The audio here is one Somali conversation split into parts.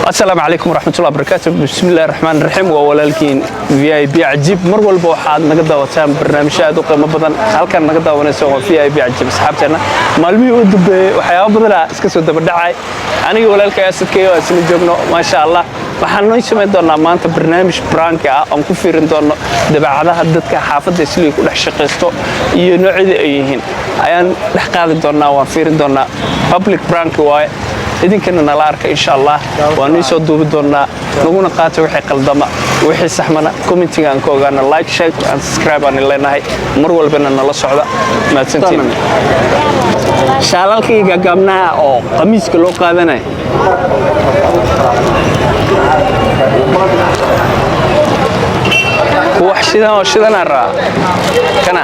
Asalaamu calaykum waraxmatullahi wabarakaatu. Bismillahi raxmaan raxiim. Waa walaalkiin VIP Cajiib. Mar walba waxaad naga daawataan barnaamijyo aad u qiimo badan. Halkan naga daawanaysa waa VIP Cajiib. Asxaabteena, maalmihii u dambeeyey waxyaabo badanaa iska soo dabadhacay. Aniga walaalkay Asadkay oo isla joogno, maasha Allah, waxaan noo samayn doonaa maanta barnaamij prank ah oon ku fiirin doono dabeecadaha dadka xaafadda Islii ku dhex shaqaysto iyo noocyada ay yihiin ayaan dhex qaadi doonaa. Waan fiirin doonaa, public prank waaye. Idinkana nala arka, insha Allah. Waan ii soo duubi doonaa, naguna qaata wixii qaldama, wixii saxmana commentiga aan ka ogaano. Like, share and subscribe aan leenahay. Mar walbana nala socda. Mahadsantiin. Shaalalkii gaagaabnaha oo qamiiska loo qaadanayo kuwa shidan oo shidanaa rabaa kana.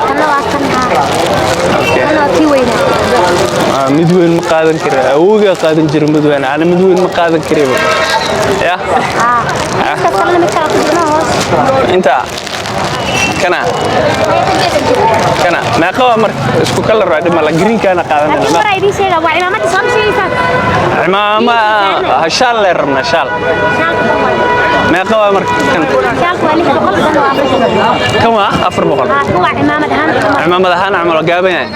Mid weyn ma qaadan kara, awoogaa qaadan jira mid weyn. Ana mid weyn ma qaadan kariba ya. Inta kana kana meeqa waa marka? Isku kalar waa, dhib mala, greenkaana qaadanayna. Cimaama shaal lee rabnaa. Shaal meeqa waa marka? Kan kan waa 400. Cimaamad ahaan camal waa gaaban yahay.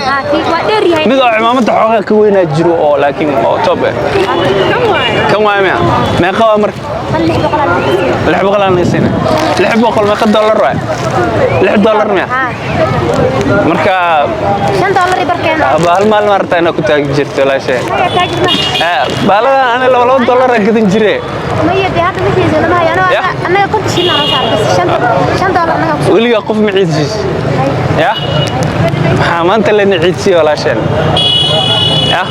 Mid oo cimaamadda xoogaa ka weynaa jiro oo laakiin oo top eh. Kan waay miya? Meeqa waa marka? 600 aan siina. 600 meeqa dollar waay? $6 miya marka? Hal maalin maarata inaa ku taagi jirto walaashay. Baaladan ani $2 aan gadan jire. Weligaa qof ma ciidsiis ya? Maxaa maanta lena ciidsiiya walaasheen ya?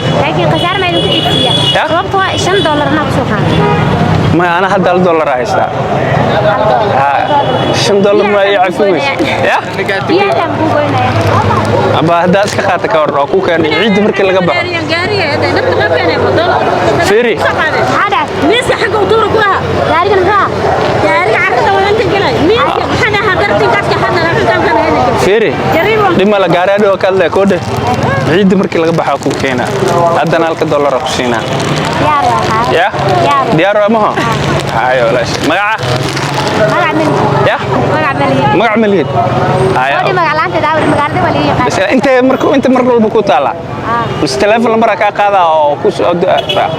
Maya, ana hadda $1 haystaa. $5 ma ii cafin weyse ya? Aba haddaa iska qaata ka waran oo ku keenay ciidda markii laga baxo? Fiiri. Fiiri, dhib mala, gaari adhigo ka hadlaya koodhe. Ciidda markii laga baxaa ku keenaa. Haddana halka dollara ku siinaa ya. Diyaar waa maho? Hayo walaash, magaca ya? Magac malihid? Intee marka inta mar walba ku taala mise telefoon lambar kaa qaadaa oo ku halkaa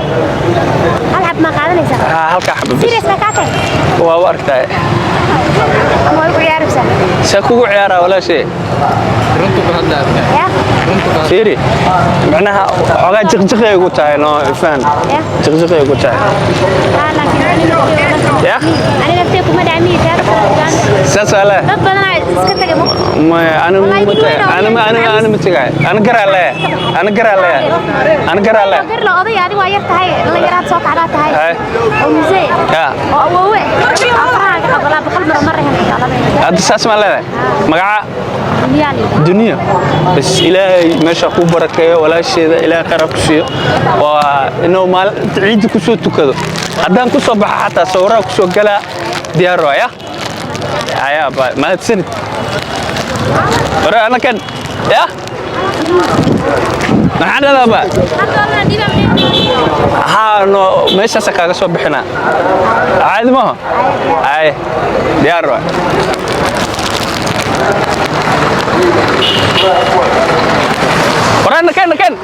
xaba bas waa u aragtaa? See kugu ciyaaraa walaashe? Fiiri, macnaha xoogaa jiqjiqay ugu tahay, noo ifaan, jiqjiqay ugu tahay ya. Saas waa le. Maya, ana ana ma tagay. Ana garaa le, ana garaa le, ana garaa le. Hadda saas maa leedahay? Magaca Duniya bas. Ilaahay meesha ku barakeeyo walaasheeda. Ilaahay khayr ku siiyo. Waa inuu maal ciidda ku soo tukado. Haddaan ku soo baxo xataa sawiraha ku soo galaa. Diyaar waa ya? Ayaa ba, mahadsanid. Hore ana kan ya, maxaan dhahdaa ba? Haa, no, meeshaasa kaaga soo bixinaa. Caadi maaha. Ay, diyaar waa. Hore kan kan.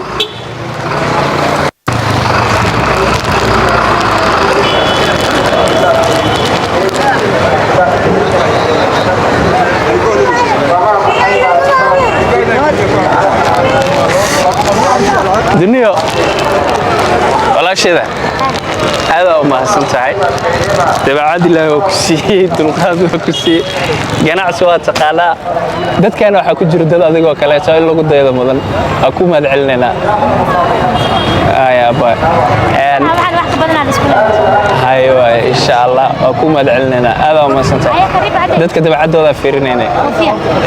Duniyo walaasheeda, aadaa u mahadsan tahay. Dabeecad Ilaahi waa ku siiyey, dulqaad waa ku siiyey, ganacsi waa taqaanaa. Dadkana waxaa ku jira dad adigoo kaleeto in lagu daydo mudan. Waa ku mahad celinaynaa. Hay waay, insha Allah waa ku mahad celinaynaa. Aadaa u mahadsan tahay. Dadka dabeecaddoodaa fiirinayna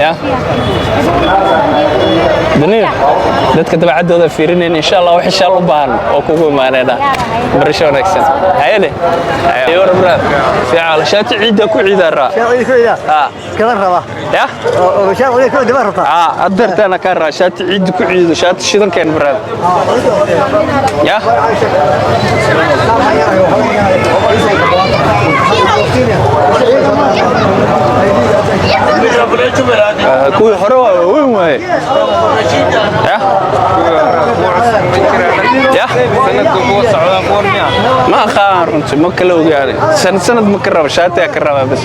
ya. Duniya, dadka dabeecaddooda fiirinayna, insha Allah wixii shaal u baahan oo kugu imaanayna. Barasho wanaagsan. Hayane war brad, fiican. Shaati ciidda ku ciidaa raa. Kadan raba. Ya. Oo shaati ku daba rabta. Ah, adeertaana ka raa shaati ciidda ku ciido. Shaati shidan keen, brad ya. Ma aqaan runtii, ma kala ogaanay. Sanad sanad ma ka raba, shaatiga ka rabaa bas.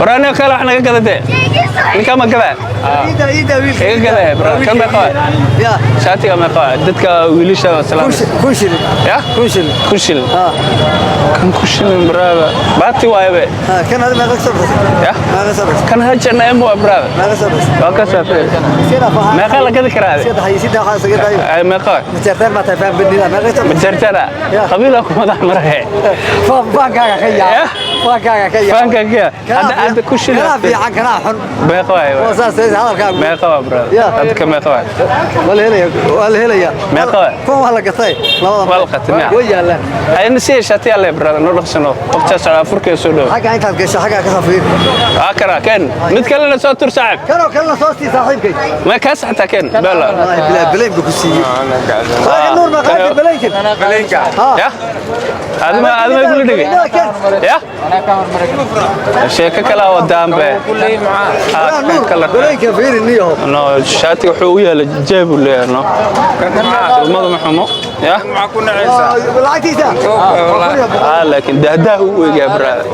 War aniga kale wax naga gadatee, ninkaa ma gadaa? Iida wiilka. Iga gadaya, bro. Kan meeqa waay? Ya. Shaatiga meeqa waay? Dadka wiilasha salaam. 1000 shilin. Ya. 1000 shilin. 1000 shilin? Ha. Kan 1000 shilin, brother, baati waaye be. Ha, kan hada meeqa soo bixisay? Ya. Meeqa soo bixisay? Kan H&M waa, brother. Meeqa soo bixisay? Waa ka saafee. Sida fahan. Meeqa la gadi karaa? Sida xayisiinta waxaa isaga daayo. Ay, meeqa waay? Majarteen baa tahay, faham badnida. Meeqa soo bixisay? Majartana. Ya. Qabiila ku madax maraya. Faankaaga ka yaa. Ya. Faankaaga ka yaa. Faanka ka yaa. Hadda 1000 shilin. Kanaa fiican, kanaa xun. Meeqa waay? Oo saas hadalkaagu. Meeqa waa, brother? Ya. Dadka meeqa waay? Waa la helaya, waa la helaya. Meeqa waay? Kuwan waa la gatay labada. Waa la gatay, miya? Way yaalaan. Ayna si shaatiya le, brother, noo dhaqsano, waqtigaa socdaa, furkee soo dhow. Xagga intaad gasho, xagga ka soo fiir. Waa kana ken, mid kalena soo tur, saaxib. Kanoo kalena soo sii, saaxiibkay. Ma kaas xataa ken bela. Wallaahi bilaa bilayn buu ku siiyey. Laakiin Nuur ma qaadi bilaynkan? Bilaynka. Ha. Ya, adma igula dhigay. Ya, sheeko kala wadaan be. Walaa Nuur, bilaynkan fiiri niyo. No, shaatiga wuxuu u yaala jeeb uu leeyahay. No, ilmada ma xumo ya. Maxaa ku nacaysaa? Lacagtiisa. Ah, laakiin daahdaah u eegaya, brother,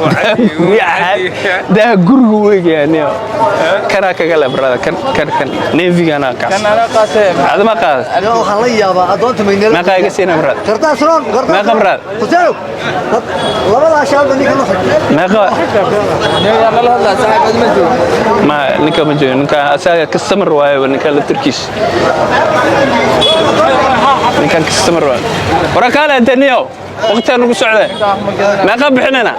daah guriga u eegaya niyo. Kanaa kaga le, brother, kan navy-gana kaas. Adama qaad. Waxaan la yaabaa adoonta maynala. Meeqa iga siina, brother? Qardaas roon, qardaas. Meeqa, brother? Huseenow, labadaa shaalba ninkan u xig. Meeqa? Ma ninka ma joogo, ninka asaga customer waaye, ninka la turkish, ninkan customer waaye. Wara kaale daniyo, waqtiga nagu socday. Meeqa bixinayna?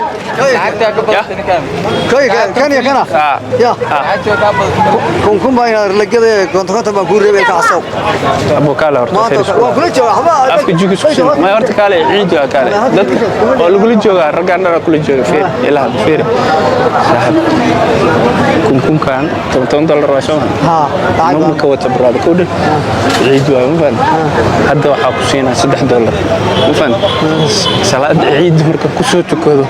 Koy, kan iyo kana. Ah. Ya. 1000 1000 baa inaad la gadaya, 50 50 baan kuu reebay, ka casow. Abu, kaale horta. Maanta khayr. waa kula jooga waxba. Afka jugis ku siin ma horta. Kaale, ciid waa kaale, dadka oo lagula joogaa, raggaan dhan kula jooga. Fiir ilaa hadda, fiir saaxib, 1000 kunkan $10 $10 waa soo. Ha, lacag ma ka wata, brother, kow dhan ciid waa, ma fahan? Hadda waxaa ku siinaa $3, ma fahan? Salaada ciid marka ku soo tukado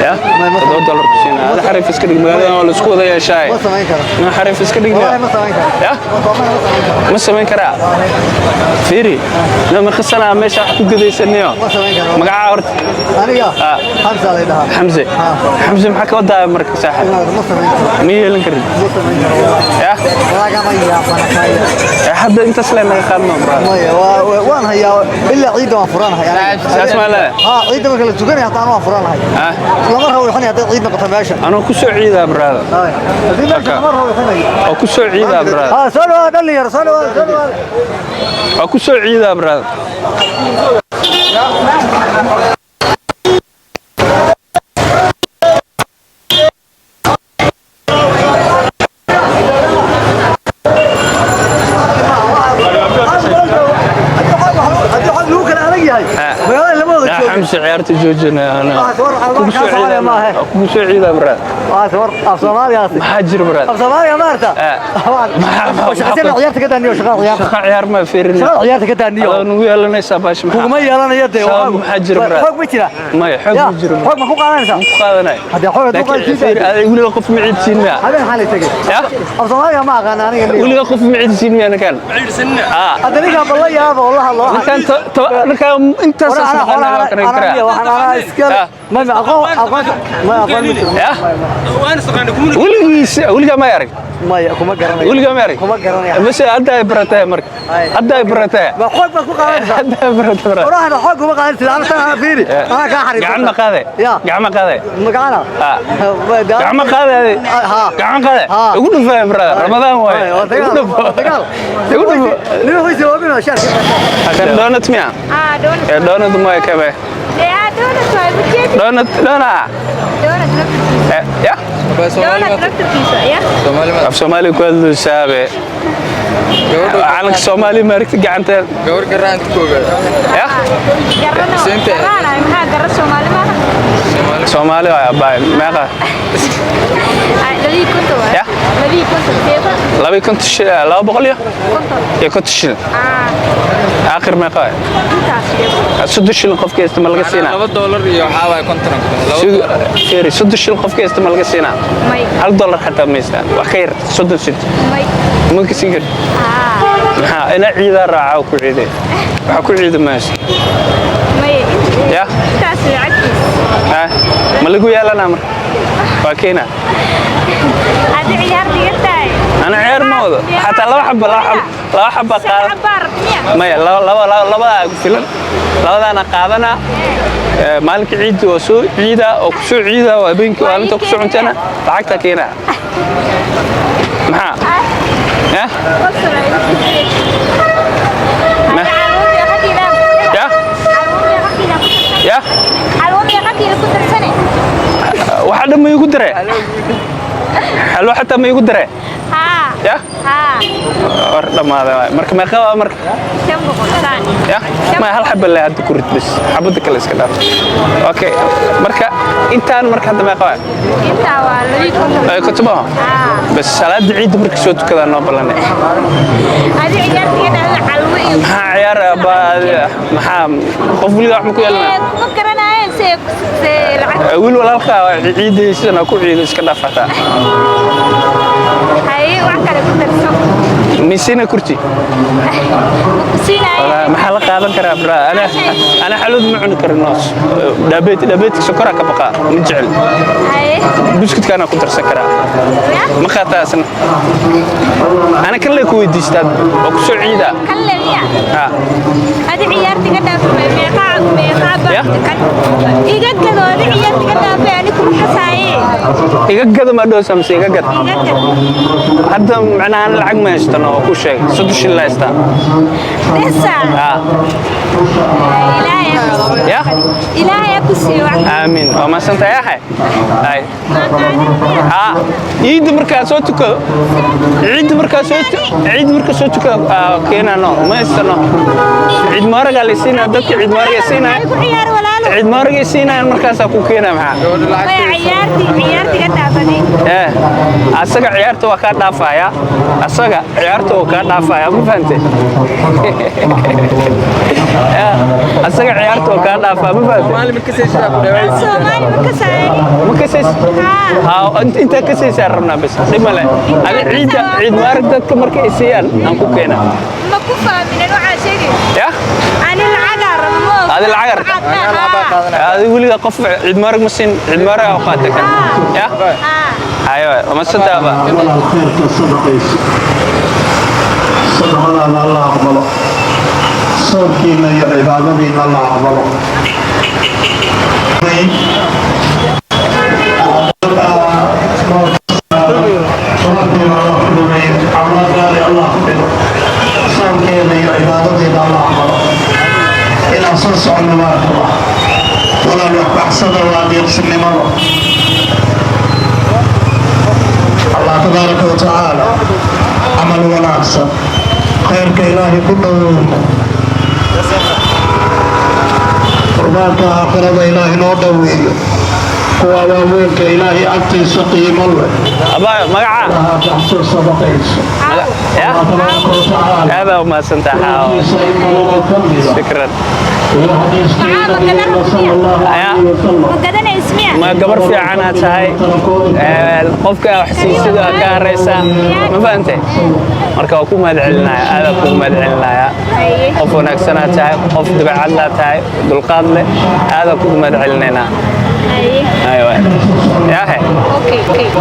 ya $7 ku siinaa. Hada xariif iska dhig, magaalada waa la isku wada yeeshaay. Ma samayn karo. Ma xariif iska dhig. Wallaahi ma samayn karo. Ya. Ma samayn karo. Ma samayn karaa? Fiiri, ma qasanaa meesha wax ku gadaysanayo. Ma samayn karo. Magaca horta? Aniga? Ah. Xamsa lay dhahaa. Xamse? Xamse, maxaa ka wadaa marka, saaxib? Ma samayn karo. Ma yeelan karin? Ma samayn karo. Ya. Lagama yaabana kaya. Hadda intaas le naga qaadno, brother. Maya, waan hayaa, ilaa ciidda waan furanahay aniga. Saas ma leedahay? Ha, ciidda marka la tukanaya hataa waan furanahay. Ah. Lama rabo wixin hadday ciid noqoto meesha. Anoo ku soo ciidaa, brother. Hay. Haddii meesha lama rabo wixinayo. Oo ku soo ciidaa, brother. Ha, soo dhawaada dhalinyaro, soo dhawaada, soo dhawaada. Oo ku soo ciidaa, brother. Haddii xog lagu kala adag yahay, magaalada lama wada yaa joogo. Xamse, ciyaarta joojinaya ana. Waxaas war Kugu soo kaa Soomaaliya ciidaa. maahe. Kugu soo ciidaa, brother. Waxaas war af Soomaaligaasi. Maxaa jira, brother? Af Soomaaliga ma arta? Ah. Shaqada ciyaarta ka daaniyo, shaqada ciyaarta. Shaqa ciyaar ma fiirin. Shaqada ciyaarta ka daaniyo. Adoo nugu yeelanaysaa baash, maxaa? Kuguma yeelanayo dee. Sabab maxaa jira, brother? Xoog ma jira? Maya, xoog Ya, ma jiro. xoog ma ku qaadanaysaa? Ku qaadanay. Haddii xoog hadduu Laakiin qaadkiisa. fiir, adiga weliga qof ma ciidsiin miya? Habeen xalay tegey. Ya? Af Soomaaliga ma aqaan aniga niyo. Weliga qof ma ciidsiin miya ninkan? Ah. Hadda ninkaan bal la yaabo oo la hadlo. Ninkan ninkan intaas Waxaan asmaxana waa karan karaa. waxaan anaa iskale. Ah. Ma aqoon ma aqoon ma jiro. Ya? Weligiis weligaa ma arag. Maya, kuma garanayo. Weligaa ma arag. Kuma garanayo. Bas hadda ay baratay marka. Ay. Hadda ay baratay. Ma xoog baad ku qaadanaysaa? Hadda ay baratay, brother. Oraahna xoog kuma qaadanaysid. Ana tan ana fiiri. Ana kaa xariif. Gacan ma qaaday? Ya. Gacan ma qaaday? Magacana? Ah. Gacan Gacan ma qaaday? Ha. Gacan qaaday? Ha. Igu dhufay, brother. Ramadaan waaye. Waa Igu dagaal. dhufo. Waa dagaal. Igu dhufo. Lima hoysi waa bino sharki. Kan donut miya? Ah, donut. Ee donut ma kabe. Yeah, donut waay, bujeedi. Donut dona. Donut laftirkiisa. Eh, ya? Donut laftirkiisa, ya. Af Soomaali ku hadlaysaa. Calanka Soomaali ma aragti gacanteeda? Gabar garaanta ku ogaada. Ya? Garano. Seente. Garanaay, maxaa gara Soomaali maaha? Soomaali waay abaay. Meeqa? Ay, 52 waay. Ya? 52, seefa. 52 shilin, 200 iyo 50. iyo 50 shilin. Ah, Aakhir meeqa waay? Intaas sheego. 30 shilin qofka haysta ma laga siinaa? $2 iyo waxaa waaye 50. Fiiri, 30 shilin qofka haysta ma laga siinaa? May. $1 xataa ma haystaan. Wax ka yar 30 sent. May. Ma ka siin kartid? Ah, Maxaa ina ciidaa raaca oo ku ciiday? Waxa ku ciidi mayso. May. Ya? Lagu yeelanaa marka waa keena. Adi ciyaar dhigantahay. Ana ciyaar ma wado, xataa laba xaba, laba xaba qaada. Xabaa rabmiya? Maya, laba laba laba labadaa igu filan, labadaana qaadanaa. Maalinka ciidda waa soo ciida oo kusoo ciida oo habeenkii maalinta kusoo cuntana lacagta keenaa. Maxaa eh ya ya? Xalwo meeqa kiilo ku darsane? Waxa dhan ma igu daree? Xalwo xataa ma igu daree? Haa. Ya? Haa. War dhammaada waay. Marka meeqa waa marka? 500 saan. Ya, ma hal xaba le hadda ku rid bas, xabadda kale iska dhaaf. Okay, marka intaan marka hadda meeqa waay? Intaa waa 52. Ay kutuba. Haa. Bas salaada ciidda marka soo tukadaa noo ballanay. Adi ciyaar dhigantahay, xalwo iyo Maxaa ciyaar maxaa qof weligaa wax ma ku yeelanaa? Kuma garanaayeen see lacag. Wiil walaalka ciidda sidan ku ciido iska dhaaf xataa. Haye, wax kale ku darso. Misina kurti. Siinaaye. Maxaa la qaadan karaa bra? Ana xalwad ma cuni karin noos. Diabetic sokora ka baqaa, ma jecel. Haye. Buskudkaana ku darsan karaa. Ya. Ma qaataa asna? Ana kan le ku weydiistaa oo ku soo ciidaa. Kan le miya? Ha. Adi ciyaarta iga dhaafay, meeqa meeqa Ya? Baa kan iga gado. Adi ciyaarta iga dhaafay, ani kuma xasaaye. Iga gado ma dhowsa mise iga gad? Iga gad. Hadda macnaha ana lacag ma haystano oo ku sheegay 30 shilin haystaa. Desa. Ha. Ilaahay ha ku siiyo. Ya. Ilaahay ha ku siiyo wax. Aamin, waa mahadsantahay ahay ay. Ma qaadan miya? Ha, ciidda markaa soo tukado, ciidda markaa soo tukado keenano ma haystano. Ciid mubaaragaa la siinaa dadka, ciid mubaaragaa siinaya. Ay ku ciyaar walaalo. Ciid mubaaragay siinayaan markaasaa ku keenaa maxaa? Maya, ciyaartii iga dhaafadi. Eh, asaga ciyaarta waa kaa dhaafaya, asaga ciyaarta waa kaa dhaafaya, ma fahante? Asaga ciyaarta waa kaa dhaafaya, ma fahante? Soomaali ma kasaysaa ku dhawaad? Soomaali ma kasaayani. Ma kasays? Haa. Ha, intaa kasaysaa rabnaa bas, dhib male. Adi ciidda ciid mubaarag dadka markay ay siiyaan aan ku keenaa. Ma ku fahaminen waxaa sheegay. Ya. Ani lacagaa rabo, ma Adi lacag rabta? Haa. Adi weliga qof ciid mubaarag ma siin, ciid mubaarag aa u qaatay kan ya. Haa. Hayo, waa masantaaba. Walaal, khayrka sadaqayso, sadaqadaada Alla aqbalo, soonkiina iyo cibaadadiina Alla aqbalo. Soonkeeda iyo cibaadadeeda Alla aqbalo. Inaan soo soconno waa rabaa. Walaal, waxbaxsada waa deeqsinimada. Allah tabaaraka wa tacaala camal wanaagsan, khayrka Ilaahay ku dhoweyno, qurbaanka aakhirada Ilaahay noo dhoweeyo, kuwa waaweynka Ilaahay agtiisa qiimo leh. Abaayo, magaca? Allaha baxso, sadaqayso. Ya. Allah tabaaraka wa tacaala Aad u mahadsantahay xaawo. kiisa in badan oo ka mida Shukran. iyo xadiiskii nabigeena sala Allahu calayhi wasalam. Ma gadanays miya? Ma gabar fiican aad tahay. Qofka wax siisida waa ka haraysaa, ma fahantay? Marka waa ku mahad celinaya, aadaa kugu mahad celinaya. Haye. Qof wanaagsanaa tahay, qof dabeecad laa tahay, dulqaad leh, aadaa kugu mahad celinaynaa. Haye. Aywa yaahe. Okay.